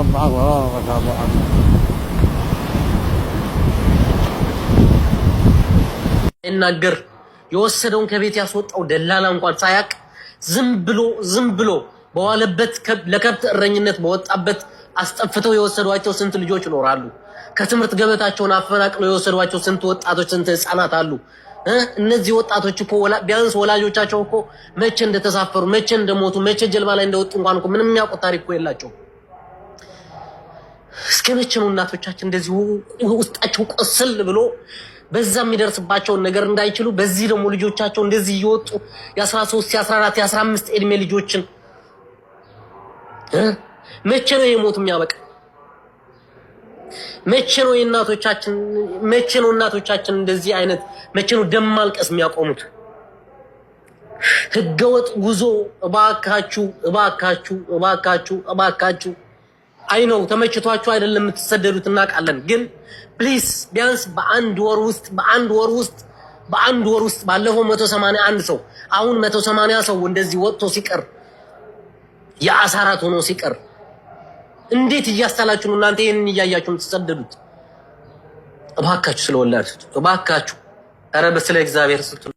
4 3 ይናገር የወሰደውን ከቤት ያስወጣው ደላላ እንኳን ሳያቅ ዝም ብሎ ዝም ብሎ በዋለበት ለከብት እረኝነት በወጣበት አስጠፍተው የወሰዷቸው ስንት ልጆች ይኖራሉ። ከትምህርት ገበታቸውን አፈናቅለው የወሰዷቸው ስንት ወጣቶች፣ ስንት ህፃናት አሉ። እነዚህ ወጣቶች እኮ ቢያንስ ወላጆቻቸው እኮ መቼ እንደተሳፈሩ፣ መቼ እንደሞቱ፣ መቼ ጀልባ ላይ እንደወጡ እንኳን እኮ ምንም የሚያውቁት ታሪክ እኮ የላቸውም። እስከ መቼ ነው እናቶቻችን እንደዚህ ውስጣቸው ቆስል ብሎ በዛ የሚደርስባቸውን ነገር እንዳይችሉ፣ በዚህ ደግሞ ልጆቻቸው እንደዚህ እየወጡ የ13፣ የ14፣ የ15 ዕድሜ ልጆችን መቼ ነው የሞት የሚያበቃ? መቼ ነው የእናቶቻችን መቼ ነው እናቶቻችን እንደዚህ አይነት መቼ ነው ደም ማልቀስ የሚያቆሙት? ህገወጥ ጉዞ እባካችሁ፣ እባካችሁ፣ እባካችሁ፣ እባካችሁ። አይ ነው ተመችቷችሁ አይደለም የምትሰደዱት፣ እናውቃለን። ግን please ቢያንስ በአንድ ወር ውስጥ፣ በአንድ ወር ውስጥ፣ በአንድ ወር ውስጥ ባለፈው 181 ሰው፣ አሁን 180 ሰው እንደዚህ ወጥቶ ሲቀር፣ የአሳራት ሆኖ ሲቀር እንዴት እያስታላችሁ ነው እናንተ ይህንን እያያችሁ የምትሰደዱት? እባካችሁ ስለወላድ እባካችሁ፣ ኧረ በስለ እግዚአብሔር ስትሉ።